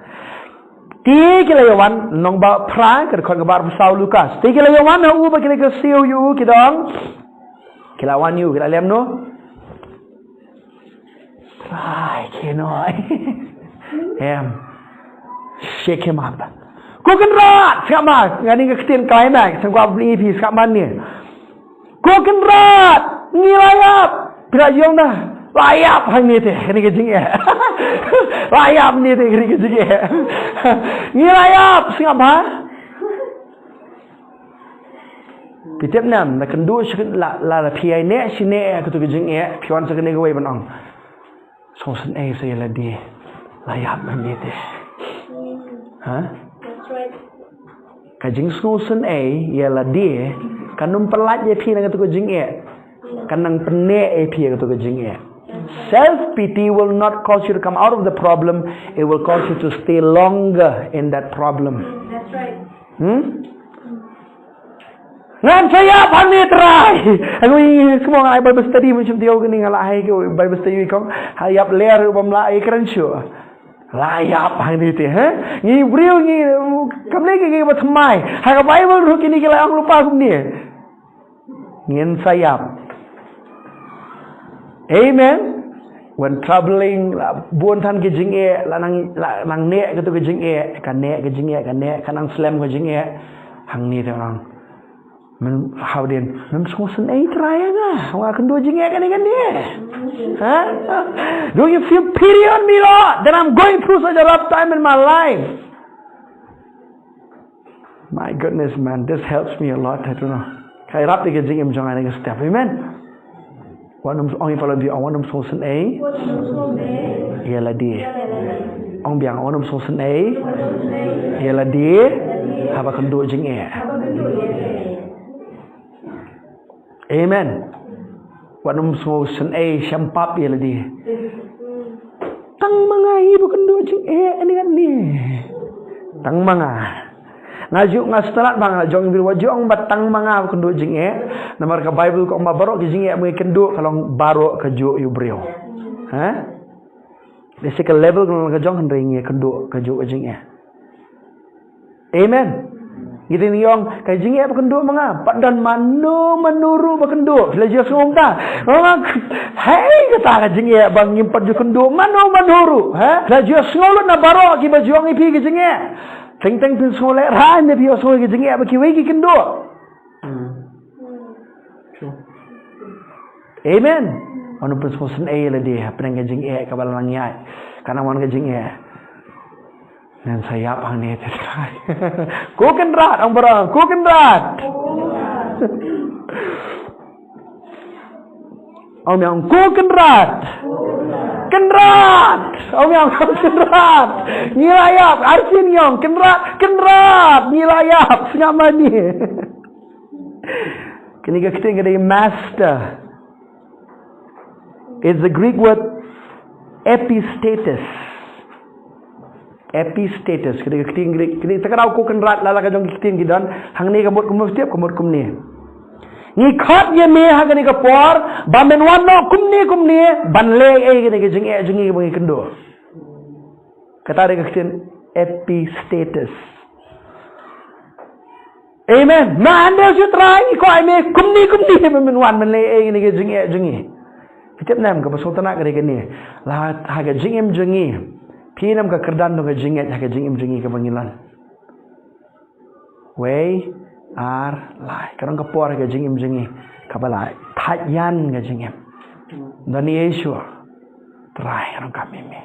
Te ki la ïa wan, lynnong ba phra, ka dkhot kaba arphew saw Lukas. Te ki la ïa wan ha u bad ki la ïa kyrsiew ïa u, ki da ong. Ki la wan ïa u, ki la leh kumno? Trai, ki noh. Em. Shake him up. Ko Kynrad, sngap bha, nga ning ka ktien climax, sngap bha, bli phi, sngap bha ne. Ko Kynrad, ngi la ïap. Phi la ïoh na, la ïap hangne te, kane ka jingeh. La ïap hangne te, kane ka jingeh. Ngi la ïap, sngap bha. Phi tip nam, la kynduh shi, la, la, la phi ïai neh shi neh ïa katu ka jingeh, phi wan sha kane kawei ban ong. Sngewsynei sa ïa lade. La ïap hangne te. Ha? Ka jingsngewsynei ïa lade kan ym pyllait ïa phi na katu ka jingeh. Kan nang pynneh ïa phi ïa katu ka jingeh. Self pity will not cause you to come out of the problem. It will cause you to stay longer in that problem. Hmm? Ngan sa ïap hangne Trai. Aku i semua ngan ai Bible study, macam dia ni, ngan lah ai ke Bible study kong. Ha ïap ler bam lah ai kren shu. La ïap hangne te, ha? Ngi briew ngi, kam leh ki, ki ba thymmai. Ha ka Bible ruh kine ki la ong lypa kumne. Ngin sa ïap. Amen. When traveling, la bun than ki jingeh, la nang, la nang neh katu ki jingeh, ka neh ki jingeh, ka neh, ka nang slem ki jingeh. Hangne te nang. Men, how then? Men sngewsynei Trai ïa nga. Nga kynduh jingeh kane kane. Ha? Don't you feel pity on me, Lord, that I'm going through such a rough time in my life? My goodness, man, this helps me a lot, I don't know. Ka ïarap ïa ka jingim jong nga ha kane ka step. Amen. Wat nym, ong ïa phi, ong, wat nym sngewsynei ïa lade. Ong biang, wat nym sngewsynei ïa lade haba kynduh jingeh. Amen. Wat nym sngewsynei shem pap ïa lade. Tang ma nga hi ba kynduh jingeh, ani kat ni. Tang ma nga. Nga ju, nga stad ba nga jong briew, wat ju ong ba tang ma nga ba kynduh jingeh. Namar ka Bible ka ong ba baroh ki jingeh ba ngi kynduh ka long baroh kajuh ïa u briew. Ha? Basic ka level ka long ka jong, hynrei ngi kynduh kajuh ka jingeh. Amen. Ngi dei ngi ong ka jingeh ba kynduh ma nga, pat don mano mano ruh ba kynduh. Phi la ju sngew kumta? Ong, hei, kata ka jingeh ba ngim pat ju kynduh mano mano ruh, ha? Phi la ju sngew lut na baroh kiba ju ong ïa phi ka jingeh. Teng teng phin sngewlehrain ne phi ïohsngew ïa ka jingeh ba kiwei ki kynduh. Hmm. Sure. Amen. Wat nym pynsngewsynei ïa lade hapdeng ka jingeh kaba la nang ïaid. Ka nang wan ka jingeh. Ngan sa ïap hangne te Trai. Ko Kynrad, ong baroh, ko Kynrad. Ong biang, ko Kynrad. Kynrad. Ong biang, ko Kynrad. Ngi la ïap, arsien ngi ong, Kynrad, Kynrad. Ngi la ïap, sngap ma ni. Kane ka ktien ka dei master. It's the Greek word epistates. Epistates, ka dei ka ktien Greek. Ka dei, te ka dei ko Kynrad, la la ka jong ki ktien ki don. Hangne ka mut kumno step, ka mut kumne. Ngi khot ïa me ha kane ka por, ba men wan noh kumne kumne, ban leh ei kane ka jingeh jong ngi ba ngi kynduh. Kata dei ka ktien epistates. Amen. Ma hynda shu Trai, ngi kwah ïa me kumne kumne, ba men wan men leh ei kane ka jingeh jong ngi. Phi tip ne em, kaba sngewtynnat ka dei kane. La ha ka jingim jong ngi, phi ne em ka kyrdan jong ka jingngeit ha ka jingim jong ngi kaba ngi wan. Wei, ar, lai. Ka don ka por ha ka jingim jong ngi kaba la thait ïan ka jingim. Don ne ei shuh, Trai, ka don kam ïa me.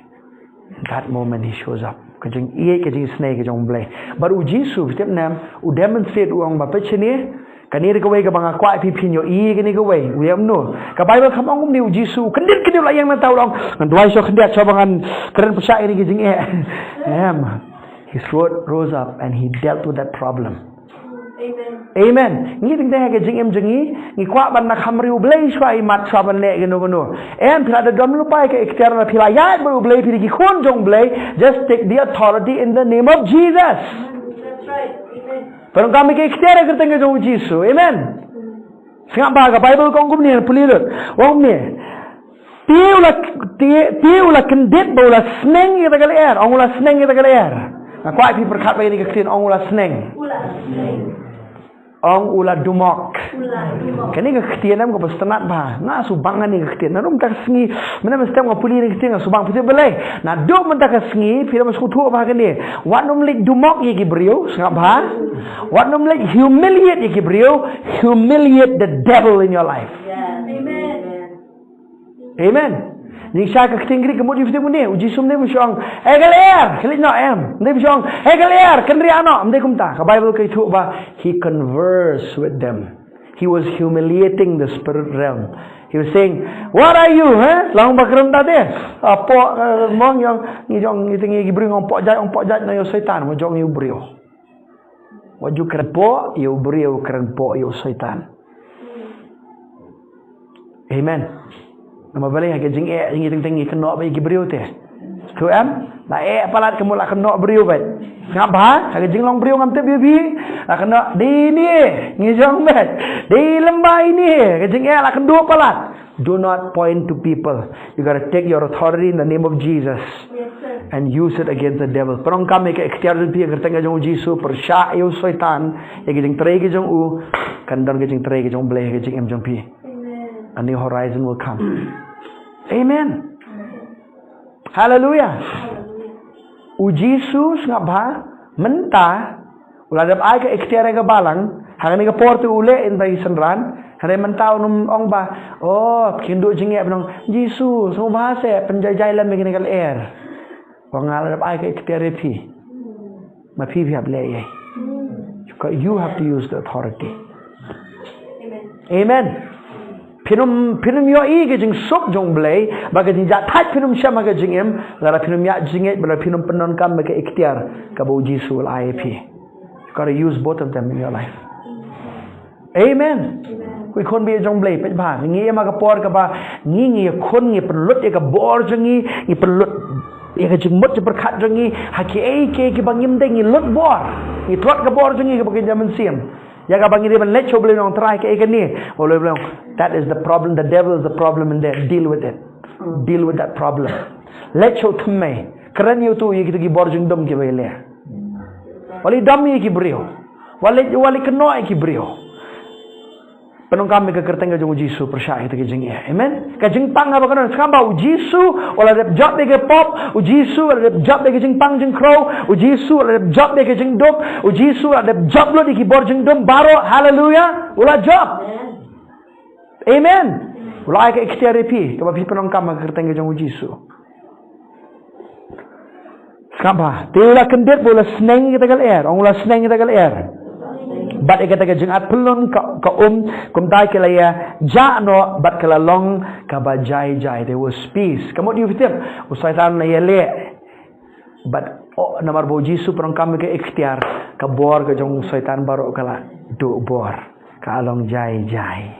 That moment he shows up. Ka jingïeit, ka jingisynei ka jong U Blei. Bad U Jisu, phi tip ne em, u demonstrate, u ong ba peit shane, kane dei kawei kaba nga kwah ïa phi phin ïohi, kane kawei. U ïa mano? Ka Bible kam ong kumne, U Jisu u kyndit kyndit la ïeng nangta, u ong, ngan duwai shuwa khyndiat shuwa ba ngan kren pyrshah ïa kane ka jingeh. Em. He ro-, rose up and he dealt with that problem. Amen. Amen. Ngi teng teng ha ka jingim jong ngi, ngi kwah ban nang kham ri U Blei shuwa imat shuwa ban leh kano kano. Em, phi la da don lypa ïa ka iktiar, phi la ïaid bad U Blei, phi dei ki khun jong U Blei, just take the authority in the name of Jesus. That's right. Amen. Pyndonkam ïa ka iktiar ha ka kyrteng ka jong U Jisu. Amen. Sngap bha, ka Bible ka ong kumne, pule lut. Ong kumne. Te u la, te, te u la kyndit bad u la sneng ïa kata ka lyer. Ong u la sneng ïa kata ka lyer. Nga kwah phi pyrkhat bad ïa kane ka ktien, ong u la sneng. Ong u la dumok. Kane ka ktien em kaba sngewtynnat bha. Nga shu bang ïa kane ka ktien. Naduh mynta ka sngi, mynta mynstep nga pule ïa kane ka ktien nga shu bang, phi tip balei? Naduh mynta ka sngi, phi dang sngewthuh bha kane. Wat nym leit dumok ïa ki briew, sngap bha. Wat nym leit humiliate ïa ki briew, humiliate the devil in your life. Amen. Amen. Jingshisha ka ktien Greek ka mut ïa phi tip kumne, U Jisu ym dei ba u shong, "Hei ka lyer, khie leit noh", em. Ym dei ba u shong, "Hei ka lyer, kynriah noh", ym dei kumta. Ka Bible ka ïathuh ba he conversed with them. He was humiliating the spirit realm. He was saying, "What are you, eh? Long ba kren da de. Hapoh, eh, mong ïong, ngi jong, ngi teng ïa ki briew ong hapoh jait, ong hapoh jait na ïa u Soitan, mo jong ïa u briew." Wat ju kren hapoh ïa u briew, kren hapoh ïa u Soitan. Amen. Namar balei ha ka jingeh ngi teng teng ngi kynnoh bad ïa ki briew te. To em, la eh palat ka mut la kynnoh briew bad. Sngap bha, ha ka jinglong briew ngam tip ïa phi. La kynnoh dei ne, ngi jong bad. Dei lem bad ine, ka jingeh la kynduh palat. Do not point to people. You gotta take your authority in the name of Jesus and use it against the devil. Pyndonkam ïa ka iktiar jong phi ha ka kyrteng ka jong u Jisu, pyrshah ïa u Soitan, ïa ka jingtrei ka jong u, kan don ka jingtrei ka jong u Blei ha ka jingim jong phi. A new horizon will come. Amen. Haleluya. U Jisu sngap bha, mynta u la dep ai ka iktiar ïa ka balang, ha kane ka por te u leh ïa ki synran, hynrei mynta un ym ong ba, oh, phin duh jingeh, phin ong, Jisu, sngewbha seh, pynjai jai lem ïa kane ka lyer. Ba nga la dep ai ka iktiar ïa phi. Ma phi phi hap leh ïa. You got, you have to use the authority. Amen. Phin ym, phin ym ïohi ka jingsuk jong U Blei, ba ka jingjahthait phin ym shem ha ka jingim, lada phin ym ïaid jingngeit, lada phin ym pyndonkam ïa ka iktiar kaba U Jisu u la ai ïa phi. You gotta use both of them in your life. Amen. Ko khun baieit jong U Blei, peit bha, ngi ïa ma ka por kaba ngi, ngi ïakhun, ngi pynlut ïa ka bor jong ngi, ngi pynlut ïa ka jingmut jingpyrkhat jong ngi ha kiei kiei kiba ngim dei, ngi lut bor, ngi tlot ka bor jong ngi kaba kynja mynsiem. Ïa kaba ngi dei ban leit sha U Blei, nong Trai, kaei kane? U Blei, u Blei, that is the problem. The devil is the problem in there. Deal with it. Deal with that problem. Leit sha u thymmei. Kren ïa uto ïa kito ki bor jingdum kiba i leh. Wat leit dom ïa ki briew. Wat leit, wat leit kynnoh ïa ki briew. Pyndonkam ïa ka kyrteng ka jong U Jisu pyrshah ïa kita ki jingeh. Amen. Ka jingpang haba ka don, sngap bha, U Jisu u la dep jop ïa ka pop, U Jisu u la dep jop ïa ka jingpang jingkhrew, U Jisu u la dep jop ïa ka jingduk, U Jisu u la dep jop lut ïa ki bor jingdum baroh. Haleluya. U la jop. Amen. U la ai ka iktiar ïa phi kaba phi pyndonkam ïa ka kyrteng ka jong U Jisu. Sngap bha, te u la kyndit bad u la sneng ïa kata ka lyer, ong u la sneng ïa kata ka lyer. Bad ïa kata ka jingat phyllun ka, ka um, kumta ki la ïa jah noh bad ka la long kaba jai jai. There was peace. Ka mut ïa phi tip, u Soitan u la ïaleh. Bad, oh, namar ba U Jisu u pyndonkam ïa ka iktiar, ka bor ka jong u Soitan baroh ka la duh bor. Ka la long jai jai.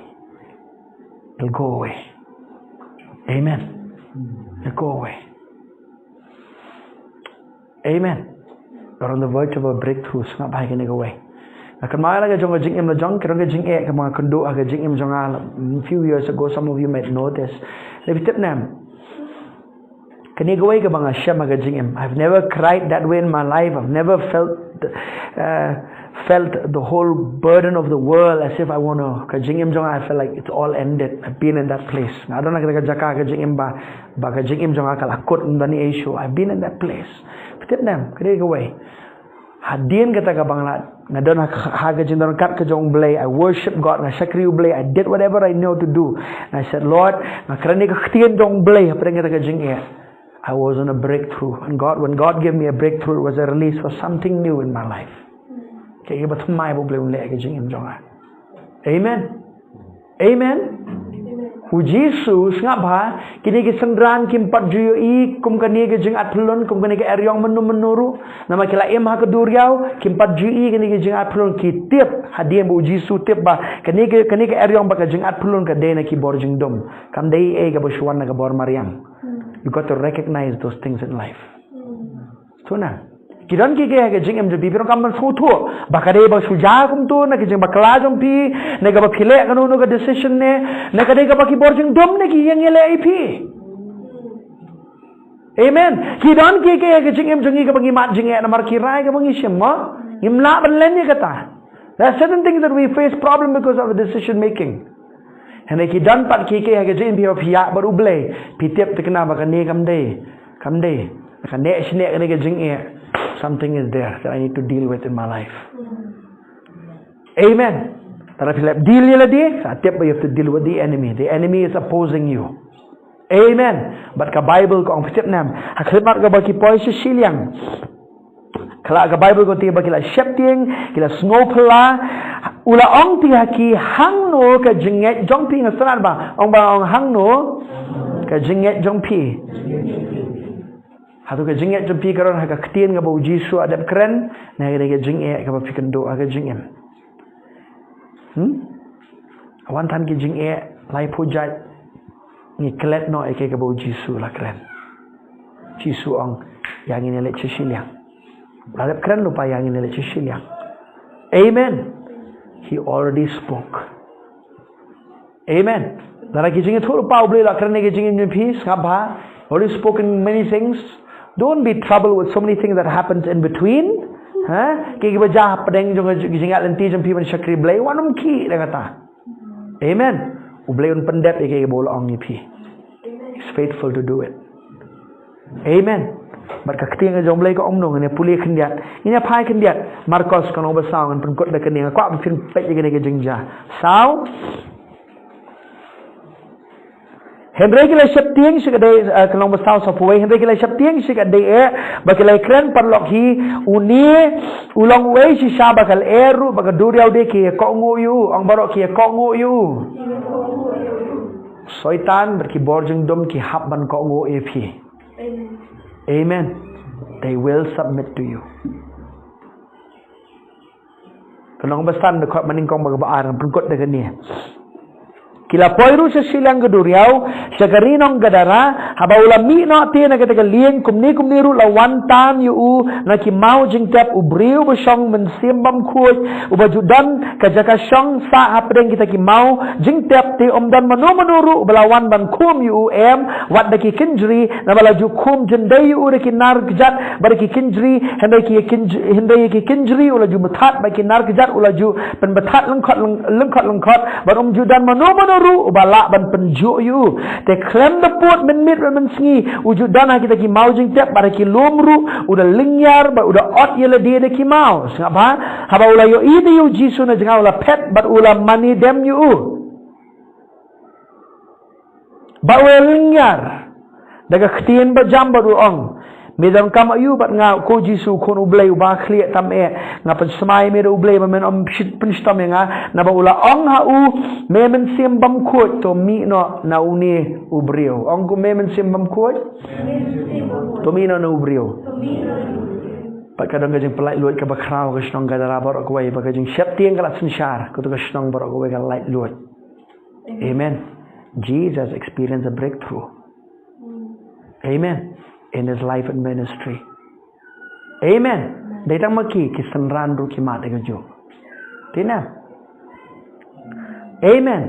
It'll go away. Amen. It'll go away. Amen. We're on the verge of a breakthrough. Sngap bha ïa kane kawei. Nga kynmaw ïa la ka jong ka jingim la jong, ka don ka jingeh kaba nga kynduh ha ka jingim jong nga, a few years ago, some of you might know this. Lada phi tip ne em, kane kawei kaba nga shem ha ka jingim. I've never cried that way in my life. I've never felt, uh, felt the whole burden of the world as if I wanna, ka jingim jong nga, I felt like it's all ended. I've been in that place. Nga don ha kata ka jaka ka jingim ba, ba ka jingim jong nga ka la kut, ym don ei ei shuh. I've been in that place. Phi tip ne em, kane kawei. Hadien kata kaba nga la, nga don ha, ha ka jingdon kat ka jong U Blei, I worship God, nga shakri U Blei, I did whatever I know to do. And I said, Lord, nga kren ïa ka ktien jong U Blei hapdeng kata ka jingeh. I was on a breakthrough. And God, when God gave me a breakthrough, it was a release for something new in my life. Kaei kaba thymmai ba U Blei un leh ha ka jingim jong nga. Amen. Amen. U Jisu, sngap bha, kine ki synran kim pat ju ïohi kum kane ka jingat phyllun, kum kane ka eriong mynno mynno ruh. Namar ki la im ha ka duriaw, kim pat ju ïohi kane ka jingat phyllun, ki tip, hadien ba U Jisu u tip ba kane ka, kane ka eriong bad ka jingat phyllun ka dei na ki bor jingdum. Kam dei ei ei kaba shu wan na ka bor mariang. You got to recognize those things in life. To na. Ki don kiei kiei ha ka jingim jong phi, phi donkam ban sngewthuh ba ka dei ba shu jia kumto na ka jingbakla jong phi, ne kaba phi leh kano kano ka decision ne, ne ka dei kaba ki bor jingdum ne ki ïeng ïaleh ïa phi. Amen. Ki don kiei kiei ha ka jingim jong ngi kaba ngi mad jingeh namar ki rai kaba ngi shim, mo? Ngim lah ban len ïa kata. There are certain things that we face problem because of the decision making. Hynrei ki don pat kiei kiei ha ka jingim phi ba phi ïaid bad U Blei, phi tip thikna ba kane kam dei, kam dei. Ka neh shi neh kane ka jingeh. Something is there that I need to deal with in my life. Amen. Lada phi la deal ïa lade, sa tip ba you have to deal with the enemy. The enemy is opposing you. Amen. Bad ka Bible ka ong, phi tip ne em, ha khlieh mat kaba ki poi sha shiliang. Ka la, ka Bible ka ong te ba ki la sheptieng, ki la sngewphylla. U la ong te ha ki, hangno ka jingngeit jong phi? Nga sngewthuh ba ong, ba ong hangno ka jingngeit jong phi. Hato ka jingngeit jong phi ka don ha ka ktien kaba U Jisu u dep kren, ne ka dei ka jingeh kaba phi kynduh ha ka jingim? Hmm? Wan tang ki jingeh laiphew jait, ngi klet noh ïa kaei kaba U Jisu u la kren. Jisu u ong, ïa ngin ïaleit sha shiliang. U la dep kren lypa, ïa ngin ïaleit sha shiliang. Amen. He already spoke. Amen. Lada ki jingïathuhlypa U Blei u la kren ha ka jingim jong phi, sngap bha. Already spoken many things. Don't be troubled with so many things that happens in between. Ha? Kiei kiba jia hapdeng jong ka jingïaid lynti jong phi ban shakri Blei, wat nym khih da kata. Amen. U Blei un pyndep ïa kaei kaba u la ong ïa phi. He's faithful to do it. Amen. Bad ka ktien ka jong U Blei ka ong kumno, ngin ïa pule khyndiat. Ngin ïa phai khyndiat. Markos ka lynnong ba saw, ngan pynkut da kane, nga kwah ba phin peit ïa kane ka jingjia. Saw. Hynrei ki la sheptieng sha ka dei, eh, ka lynnong ba saw, saw phew wei, hynrei ki la sheptieng sha ka dei, eh, ba ki la kren paralok hi, une u long uwei shisha ba ka lyer ruh bad ka duriaw de ki ïa kohnguh ïa u, ong baroh ki ïa kohnguh ïa u. Soitan bad ki bor jingdum ki hap ban kohnguh ïa phi. Amen. They will submit to you. Ka lynnong ba san, dkhot ba nyngkong bad kaba ar, ngan pynkut da kane. Ki la poi ruh sha shiliang ka duriaw, sha ka ri nong Gadara, haba u la mih noh te na kata ka lieng, kumne kumne ruh la wan tan ïa u na ki maw jingtep u briew ba shong mynsiem bymkhuid, uba ju don ka jaka shong sah hapdeng kita ki maw jingtep, te ym don mano mano ruh uba la wan ban khum ïa u, em, wat da ki kynjri, naba la ju khum jyndei ïa u da ki nar kjat bad da ki kynjri, hynrei ki kynj-, hynrei ki kynjri u la ju bthat bad ki nar kjat u la ju pynbthat lyngkhot lyng-, lyngkhot lyngkhot, bad ym ju don mano mano ruh uba lah ban pynjuh ïa u. Te khlem da pud mynmiet bad mynsngi, u ju don ha kita ki maw jingtep bad ha ki lum ruh, u da lyngngiar bad u da ot ïa lade da ki maw. Sngap bha, haba u la ïohi te ïa u Jisu na jngai, u la phet bad u la mane dem ïa u. Bad u la lyngngiar da ka ktien ba jam bad u ong, me donkam aïu bad nga, ko Jisu, Khun U Blei uba khlieh tam eh? Nga pynsmai me da U Blei ba men ym pynshitom ïa nga. Naba u la ong ha u, me mynsiem bymkhuid, to mih noh na une u briew. Ong ko, me mynsiem bymkhuid, to mih noh na u briew. Bad ka don ka jingpyllait luid kaba khraw ha ka shnong Gadara baroh kawei, bad ka jingsheptieng ka la synshar, kato ka shnong baroh kawei ka la lait luid. Amen. Jesus experienced a breakthrough. Amen. In his life and ministry. Amen. Dei tang ma ki, ki synran ruh ki mad ïa kajuh. Tina. Amen.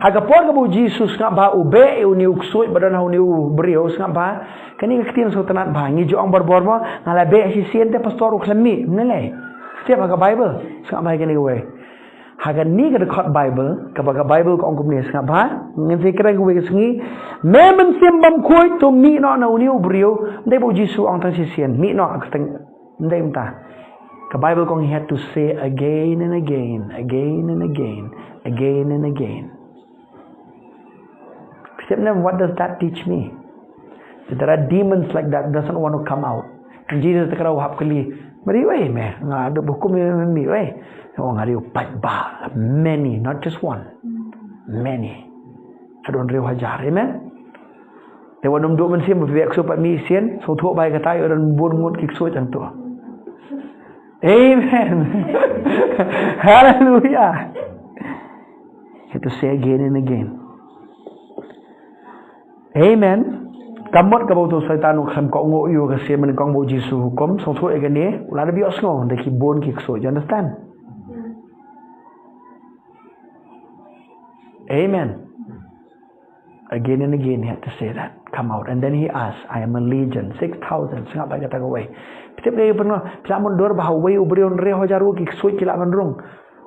Ha ka por kaba u Jisu, sngap bha, u beh ïa une u ksuid ba don ha une u briew, sngap bha, kane ka ktien sngewtynnat bha. Ngi ju ong borbor mo, nga la beh shisien te pastor u khlem mih. Mane lei? Step ha ka Bible, sngap bha ïa kane kawei. Ha kane ka dkhot Bible, kaba ka Bible ka ong kumne, sngap bha, ngin sa ïakren kawei ka sngi. Me mynsiem bymkhuid, to mih noh na une u briew. Ym dei ba u Jisu u ong tang shisien, mih noh, ka teng, ym dei mynta. Ka Bible ka ong he had to say again and again, again and again, again and again. Step nem, what does that teach me? If there are demons like that, doesn't want to come out. And Jesus te ka dei u hap kylli, "Mari wei me, nga da hukum me, me wei." Oh, nga dei u paidbah, many, not just one. Many. Ka don riew hajar, amen. Te wat nym duh mynsiem ba phi beh ksuid pat mih shisien, sngewthuh ba ïa kata ïoh don bun ngut ki ksuid hangto. Amen. Hallelujah. You have to say again and again. Amen. Ka mut kaba uto u Soitan u khlem kohnguh ïa u ka sien mynnyngkong ba u Jisu u hukum, sngewthuh ïa kane, u la dep ïohsngew da ki bun ki ksuid. You understand? Amen. Again and again he had to say that. Come out. And then he asked, "I am a legion, six thousand." Sngap bha ïa kata kawei. Phi tip kaei kaba pynlong? Phi lah mutdur ba ha uwei u briew hynriew hajar ruh ki ksuid ki lah ban rung.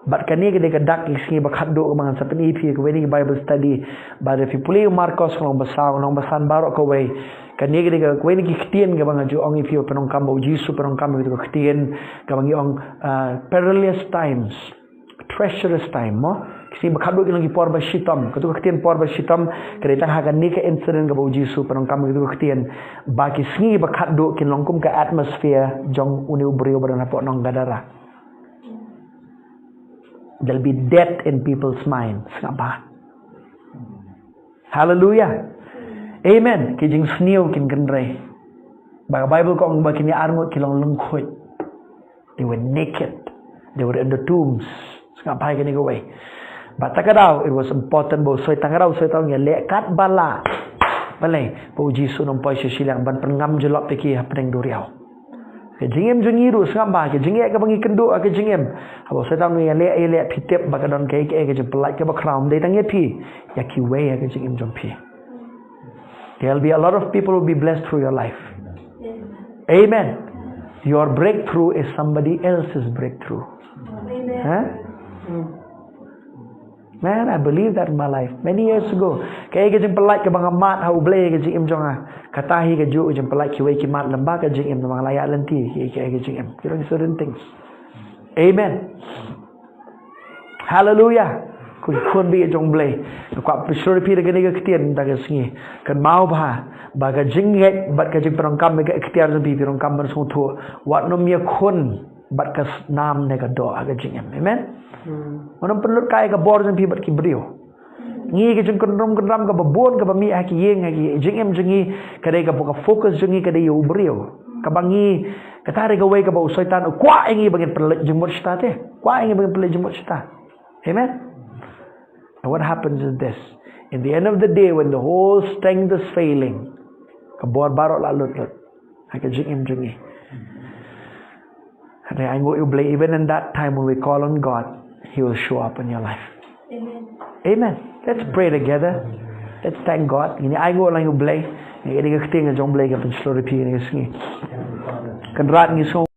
Bad kane ka dei ka dak ki sngi ba khatduh kaba ngan sa pyni ïa phi ha kawei na ki Bible study. Bad lada phi pule ïa u Markos ka lynnong ba saw, lynnong ba san baroh kawei. Kane ka dei kawei na ki ktien kaba nga ju ong ïa phi ba pyndonkam ba u Jisu u pyndonkam ïa kito ki ktien kaba ngi ong, ah, perilous times. Treacherous time, mo? Ki sngi ba khatduh ki long ki por ba shitom. Kato ka ktien por ba shitom ka dei tang ha kane ka incident kaba u Jisu u pyndonkam ïa kato ka ktien. Ba ki sngi ba khatduh kin long kum ka atmosphere jong une u briew ba don hapoh nong Gadara. There'll be death in people's minds. Sngap bha. Hallelujah. Amen. Ki jingsniew kin kynrei. Ba ka Bible ka ong ba kine arngut ki long lyngkhuid. They were naked. They were in the tombs. Sngap bha ïa kane kawei. Bad ta ka daw, it was important ba u Soitan, ta ka daw u Soitan u ïaleh katba lah. Balei? Ba u Jisu un ym poi sha shiliang ban pynngam jyllop ïa ki hapdeng duriaw. Ka jingim jong ngi ruh sngap bha, ka jingeh kaba ngi kynduh ha ka jingim. Haba u Soitan u ïaleh, ïaleh, phi tip ba ka don kaei kaei ka jingpyllait kaba khraw, ym dei tang ïa phi, ïa kiwei ha ka jingim jong phi. There'll be a lot of people who'll be blessed through your life. Amen. Your breakthrough is somebody else's breakthrough. Huh? Man, I believe that in my life. Many years ago. Kaei ka jingpyllait kaba nga mad ha U Blei ha ka jingim jong nga. Kata hi kajuh ka jingpyllait kiwei ki mad lyngba ka jingim namar nga la ïaid lynti ïa kaei ka jingim. Ki long certain things. Amen. Hallelujah. Ko ki khun baieit jong U Blei. Nga kwah pynshlur ïa phi da kane ka ktien mynta ka sngi. Kynmaw bha ba ka jingngeit bad ka jingpyndonkam ïa ka iktiar jong phi, phi donkam ban sngewthuh. Wat nym ïakhun bad ka snam ne ka doh ha ka jingim. Amen. Wat nym pynlut kai ka bor jong phi bad ki briew. Ngi ka jingkynrum kynram kaba bun kaba mih ha ki ïing ha ki jingim jong ngi, ka dei kaba ka focus jong ngi ka dei ïa u briew. Kaba ngi, kata dei kawei kaba u Soitan u kwah ïa ngi ba ngin pynleit jingmut shata te. Kwah ïa ngi ba ngin pynleit jingmut shata. Amen. And what happens is this. In the end of the day, when the whole strength is failing, ka bor baroh la lut lut ha ka jingim jong ngi. Hynrei ainguh ïa U Blei, even in that time when we call on God, He will show up in your life. Amen. Amen. Let's pray together. Let's thank God. Ngin ainguh lang ïa U Blei. Ngin ïa ka ktien jong U Blei ka pynshlur ïa phi ha kane ka sngi. Kynrad, ngi sngew